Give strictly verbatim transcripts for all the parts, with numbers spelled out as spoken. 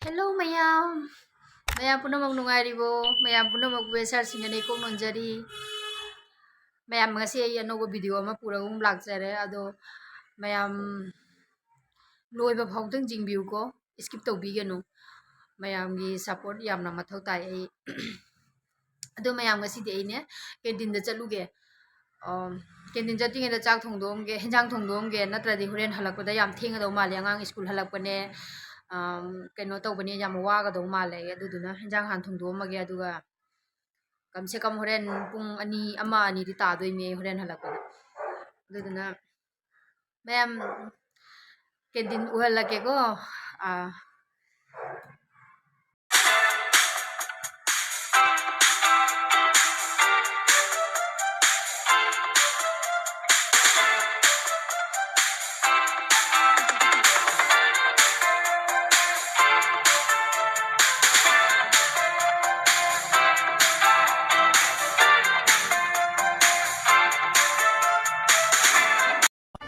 Hello ꯃꯌꯥꯝ, ꯃꯌꯥꯝ ꯄꯨꯝꯅꯃꯛ ꯅꯨꯡꯉꯥꯏꯔꯤꯕꯣ? ꯃꯌꯥꯝ ꯄꯨꯝꯅꯃꯛꯄꯨ ꯁꯥꯔ ꯁꯤꯡꯅꯅ ꯏꯀꯣꯛ ꯅꯣꯟꯖꯔꯤ꯫ ꯃꯌꯥꯝ, ꯉꯁꯤ ꯑꯩ ꯑꯅꯧꯕ ꯚꯤꯗꯤꯑꯣ ꯑꯃ ꯄꯨꯔꯒ ꯑꯃꯨꯛ ꯂꯥꯛꯆꯔꯦ꯫ ꯑꯗꯣ ꯃꯌꯥꯝ ꯂꯣꯏꯕ ꯐꯥꯎꯗꯪ ꯌꯦꯡꯕꯤꯌꯨꯀꯣ, ꯁ꯭ꯀꯤꯞ ꯇꯧꯕꯤꯒꯅꯨ꯫ ꯃꯌꯥꯝꯒꯤ ꯁꯞꯄꯣꯔꯠ ꯌꯥꯝꯅ ꯃꯊꯧ ꯇꯥꯏ ꯑꯩ꯫ ꯑꯗꯣ ꯃꯌꯥꯝ, ꯉꯁꯤꯗꯤ ꯑꯩꯅꯦ ꯀꯦꯟꯇꯤꯟꯗ ꯆꯠꯂꯨꯒꯦ꯫ ꯑꯝ, ꯀꯦꯟꯇꯤꯟ ꯆꯠꯇ꯭ꯔꯤꯉꯩꯗ ꯆꯥꯛ ꯊꯣꯡꯗꯣꯛꯑꯝꯒꯦ, ꯍꯦꯟꯖꯥꯡ ꯊꯣꯡꯗꯣꯛꯑꯝꯒꯦ, ꯅꯠꯇ꯭ꯔꯗꯤ ꯍꯣꯔꯦꯟ ꯍꯜꯂꯛꯄꯗ ꯌꯥꯝ ꯊꯦꯡꯒꯗꯧ ꯃꯥꯜꯂꯦ꯫ ꯑꯉꯥꯡ ꯁ꯭ꯀꯨꯜ ꯍꯜꯂꯛꯄꯅꯦ, ꯑꯝ, ꯀꯩꯅꯣ ꯇꯧꯕꯅꯦ, ꯌꯥꯝ ꯋꯥꯒꯗꯧ ꯃꯥꯜꯂꯦ꯫ ꯑꯗꯨꯗꯨꯅ ꯍꯦꯟꯖꯥꯡ ꯍꯥꯟꯅ ꯊꯣꯡꯗꯣꯛꯑꯝꯃꯒꯦ, ꯑꯗꯨꯒ ꯀꯝ ꯁꯦ ꯀꯝ ꯍꯣꯔꯦꯟ ꯄꯨꯡ ꯑꯅꯤ, ꯑꯃ ꯑꯅꯤꯗꯤ ꯇꯥꯗꯣꯏꯅꯦ ꯑꯩ ꯍꯣꯔꯦꯟ ꯍꯜꯂꯛꯄꯗ꯫ ꯑꯗꯨꯗꯨꯅ ꯃꯌꯥꯝ, ꯀꯦꯟꯇꯤꯟ ꯎꯍꯜꯂꯛꯀꯦꯀꯣ꯫ ꯑꯥ꯫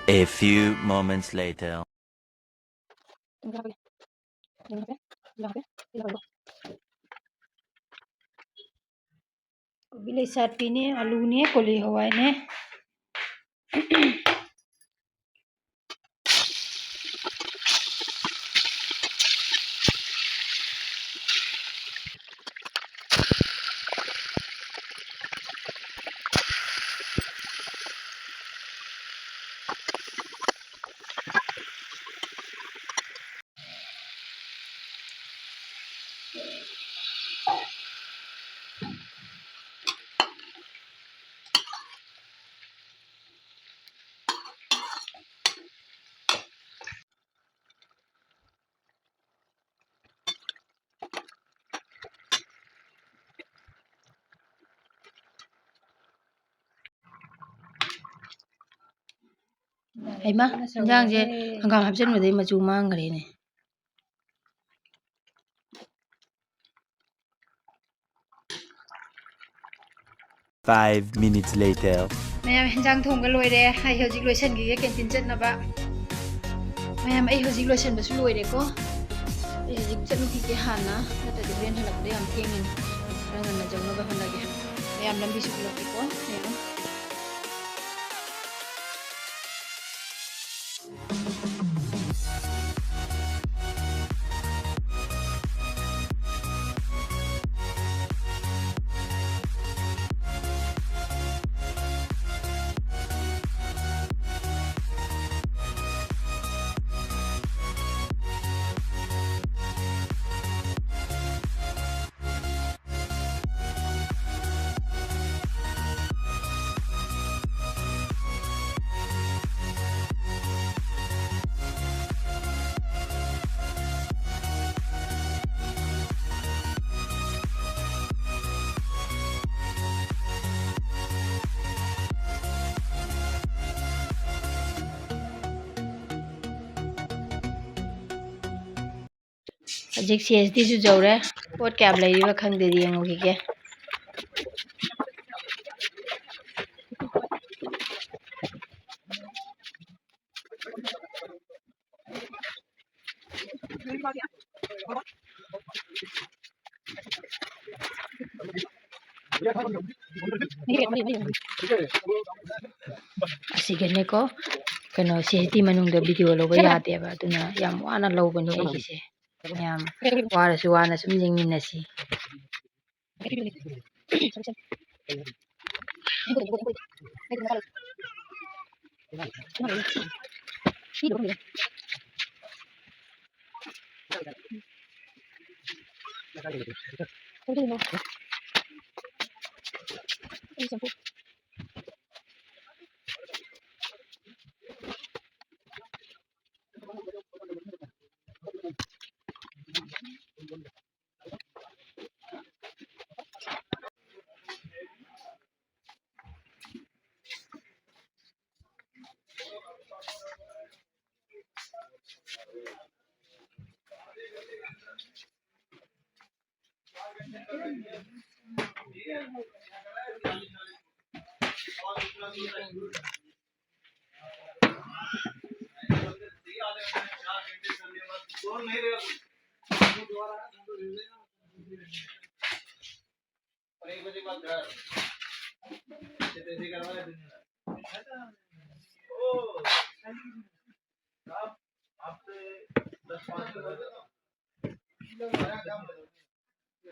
A few moments later. ꯀꯣꯕꯤ ꯂꯩꯁꯥꯠꯄꯤꯅꯦ, ꯑꯂꯨꯅꯦ, ꯀꯣꯂꯤ ꯍꯋꯥꯏꯅꯦ꯫ ꯍꯩꯃꯥ, ꯏꯟꯖꯥꯡꯁꯦ ꯍꯪꯒꯥꯝ ꯍꯥꯞꯆꯤꯟꯕꯗꯩ ꯃꯆꯨ ꯃꯥꯡꯈ꯭ꯔꯦꯅꯦ꯫ Five minutes later. ꯃꯌꯥꯝ, ꯍꯦꯟꯖꯥꯡ ꯊꯣꯡꯕ ꯂꯣꯏꯔꯦ꯫ ꯑꯩ ꯍꯧꯖꯤꯛ ꯂꯣꯏꯁꯟꯈꯤꯒꯦ ꯀꯦꯟꯇꯤꯟ ꯆꯠꯅꯕ꯫ ꯃꯌꯥꯝ, ꯑꯩ ꯍꯧꯖꯤꯛ ꯂꯣꯏꯁꯟꯕꯁꯨ ꯂꯣꯏꯔꯦꯀꯣ꯫ ꯑꯩ ꯍꯧꯖꯤꯛ ꯆꯠꯂꯨꯈꯤꯒꯦ ꯍꯥꯟꯅ, ꯅꯠꯇ꯭ꯔꯗꯤ ꯍꯣꯔꯦꯟ ꯍꯜꯂꯛꯄꯗ ꯌꯥꯝ ꯊꯦꯡꯉꯅꯤ꯫ ꯈꯔ ꯉꯟꯅ ꯌꯧꯅꯕ ꯍꯣꯠꯅꯒꯦ꯫ ꯃꯌꯥꯝ ꯂꯝꯕꯤꯁꯨ ꯄꯨꯜꯂꯛꯀꯦꯀꯣ꯫ ꯃꯌꯥꯝ꯫ ꯍꯧꯖꯤꯛ ꯁꯤ ꯑꯦꯁ ꯗꯤꯁꯨ ꯌꯧꯔꯦ꯫ ꯄꯣꯠ ꯀꯌꯥꯝ ꯂꯩꯔꯤꯕ ꯈꯪꯗꯦ, ꯌꯦꯡꯉꯨꯈꯤꯒꯦ꯫ ꯑꯁꯤꯒꯅꯦꯀꯣ, ꯀꯩꯅꯣ, ꯁꯤ ꯑꯦꯁ ꯗꯤ ꯃꯅꯨꯡꯗ ꯚꯤꯗꯤꯑꯣ ꯂꯧꯕ ꯌꯥꯗꯦꯕ, ꯑꯗꯨꯅ ꯌꯥꯝ ꯋꯥꯅ ꯂꯧꯕꯅꯦ ꯑꯩꯒꯤꯁꯦ꯫ ꯃꯌꯥꯝ ꯋꯥꯔꯁꯨ ꯋꯥꯅ ꯁꯨꯝ ꯌꯦꯡꯃꯤꯟꯅꯁꯤ꯫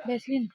Vaseline.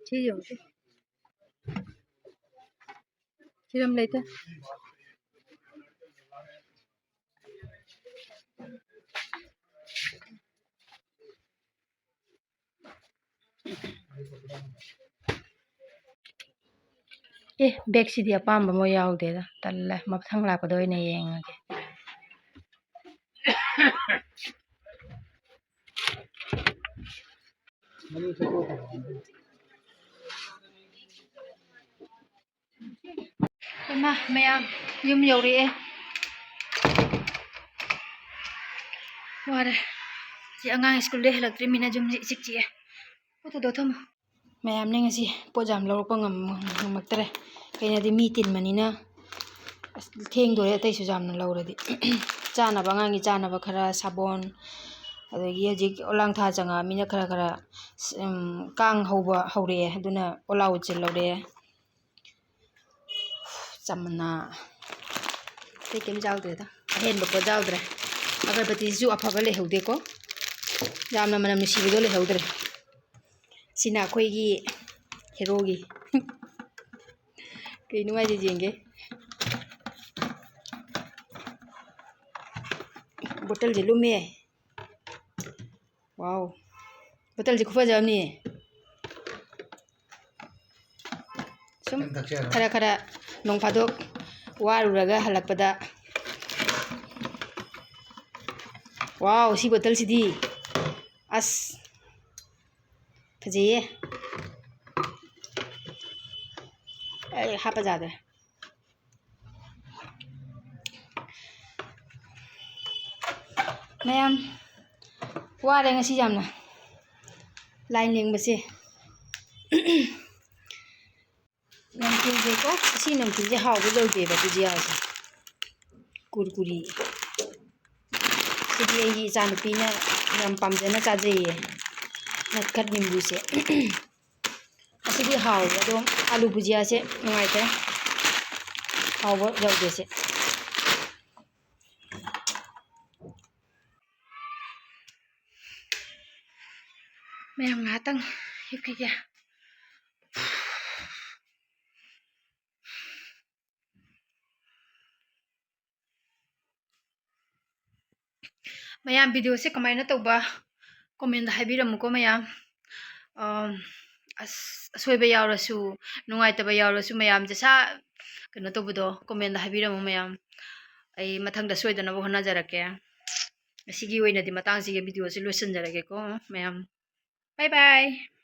ꯁꯤ ꯌꯦꯡꯉꯨꯁꯦ꯫ ꯁꯤꯔꯝ ꯂꯩꯇꯦ꯫ ꯑꯦ, ꯕꯦꯛꯁꯤꯗꯤ ꯑꯄꯥꯝꯕ ꯑꯃ ꯌꯥꯎꯗꯦꯗ, ꯇꯜꯂꯦ, ꯃꯊꯪ ꯂꯥꯛꯄꯗ ꯑꯣꯏꯅ ꯌꯦꯡꯉꯒꯦ꯫ ꯏꯃꯥ, ꯃꯌꯥꯝ, ꯌꯨꯝ ꯌꯧꯔꯛꯑꯦ꯫ ꯋꯥꯔꯦ꯫ ꯁꯤ ꯑꯉꯥꯡ ꯁ꯭ꯀꯨꯜꯗꯩ ꯍꯜꯂꯛꯇ꯭ꯔꯤꯃꯤꯅ ꯌꯨꯝꯁꯦ ꯏꯆꯤꯛ ꯆꯤꯛꯑꯦ꯫ ꯄꯣꯠꯇꯨꯗꯣ ꯊꯝꯃꯣ꯫ ꯃꯌꯥꯝꯅꯦ, ꯉꯁꯤ ꯄꯣꯠ ꯌꯥꯝ ꯂꯧꯔꯛꯄ ꯉꯝ-, ꯉꯝꯃꯛꯇ꯭ꯔꯦ꯫ ꯀꯩꯅꯣꯗꯤ ꯃꯤ ꯇꯤꯟꯕꯅꯤꯅ ꯑꯁ ꯊꯦꯡꯗꯣꯔꯦ, ꯑꯇꯩꯁꯨ ꯌꯥꯝꯅ ꯂꯧꯔꯗꯤ꯫ ꯆꯥꯅꯕ, ꯑꯉꯥꯡꯒꯤ ꯆꯥꯅꯕ ꯈꯔ, ꯁꯥꯄꯣꯟ, ꯑꯗꯒꯤ ꯍꯧꯖꯤꯛ ꯑꯣꯂꯥꯡ ꯊꯥ ꯆꯪꯉꯛꯑꯃꯤꯅ ꯈꯔ ꯈꯔ, ꯎꯝ, ꯀꯥꯡ ꯍꯧꯕ ꯍꯧꯔꯛꯑꯦ, ꯑꯗꯨꯅ ꯑꯣꯂꯥ ꯎꯆꯤꯜ ꯂꯧꯔꯛꯑꯦ꯫ ꯆꯃꯅꯥ꯫ ꯑꯇꯩ ꯀꯩꯝ ꯌꯥꯎꯗ꯭ꯔꯦꯗ꯫ ꯑꯍꯦꯟꯕ ꯄꯣꯠ ꯌꯥꯎꯗ꯭ꯔꯦ꯫ ꯑꯒꯔꯕꯇꯤꯁꯤꯁꯨ ꯑꯐꯕ ꯂꯩꯍꯧꯗꯦꯀꯣ꯫ ꯌꯥꯝꯅ ꯃꯅꯝ ꯅꯨꯡꯁꯤꯕꯗꯣ ꯂꯩꯍꯧꯗ꯭ꯔꯦ꯫ ꯁꯤꯅ ꯑꯩꯈꯣꯏꯒꯤ ꯍꯦꯔꯣꯒꯤ꯫ ꯀꯩ ꯅꯨꯡꯉꯥꯏꯗꯦ ꯌꯦꯡꯒꯦ꯫ ꯕꯣꯇꯜꯁꯦ ꯂꯨꯝꯃꯦ꯫ ꯋꯥꯎ, ꯕꯣꯇꯜꯁꯦ ꯈꯨꯐꯖ ꯑꯃꯅꯤ꯫ ꯁꯨꯝ ꯈꯤꯇꯪ ꯊꯛꯁꯦ ꯍꯥꯏꯔꯣ? ꯈꯔ ꯈꯔ ꯅꯣꯡ ꯐꯥꯗꯣꯛ ꯋꯥꯔꯨꯔꯒ ꯍꯜꯂꯛꯄꯗ꯫ ꯋꯥꯎ, ꯁꯤ ꯕꯣꯇꯜꯁꯤꯗꯤ ꯑꯁ ꯐꯖꯩꯌꯦ꯫ ꯑꯩ ꯍꯥꯞꯄ ꯌꯥꯗ꯭ꯔꯦ꯫ ꯃꯌꯥꯝ ꯋꯥꯔꯦ ꯉꯁꯤ ꯌꯥꯝꯅ line ꯂꯦꯡꯕꯁꯦ꯫ ꯅꯝꯀꯤꯟꯁꯦꯀꯣ, ꯑꯁꯤ ꯅꯝꯀꯤꯟꯁꯦ ꯍꯥꯎꯕ ꯂꯣꯏꯗꯦꯕ, ꯕꯨꯖꯤꯌꯥꯁꯦ꯫ ꯀꯨꯔꯀꯨꯔꯤ꯫ ꯁꯤꯗꯤ ꯑꯩꯒꯤ ꯏꯆꯥꯅꯨꯄꯤꯅ ꯌꯥꯝ ꯄꯥꯝꯖꯅ ꯆꯥꯖꯩꯌꯦ, ꯅꯠꯈꯠ ꯅꯤꯝꯕꯨꯁꯦ꯫ ꯑꯁꯤꯗꯤ ꯍꯥꯎꯋꯦ, ꯑꯗꯣ ꯑꯂꯨ ꯕꯨꯖꯤꯌꯥꯁꯦ ꯅꯨꯡꯉꯥꯏꯇ꯭ꯔꯦ, ꯍꯥꯎꯕ ꯌꯧꯗꯦ ꯁꯦ꯫ ꯃꯌꯥꯝ ꯉꯥꯏꯍꯥꯛꯇꯪ ꯍꯤꯞꯈꯤꯒꯦ꯫ ꯃꯌꯥꯝ videoꯁꯦ ꯀꯃꯥꯏꯅ ꯇꯧꯕ comment ꯍꯥꯏꯕꯤꯔꯝꯃꯨꯀꯣ ꯃꯌꯥꯝ꯫ ꯑꯝ, ꯑꯁ, ꯑꯁꯣꯏꯕ ꯌꯥꯎꯔꯁꯨ, ꯅꯨꯡꯉꯥꯏꯇꯕ ꯌꯥꯎꯔꯁꯨ ꯃꯌꯥꯝꯁꯦ ꯁꯥ-, ꯀꯩꯅꯣ ꯇꯧꯕꯗꯣ comment ꯍꯥꯏꯕꯤꯔꯝꯃꯨ ꯃꯌꯥꯝ꯫ ꯑꯩ ꯃꯊꯪꯗ ꯁꯣꯏꯗꯅꯕ ꯍꯣꯠꯅꯖꯔꯛꯀꯦ꯫ ꯉꯁꯤꯒꯤ ꯑꯣꯏꯅꯗꯤ ꯃꯇꯥꯡꯁꯤꯒꯤ videoꯁꯦ ꯂꯣꯏꯁꯤꯟꯖꯔꯒꯦꯀꯣ ꯃꯌꯥꯝ꯫ Bye bye꯫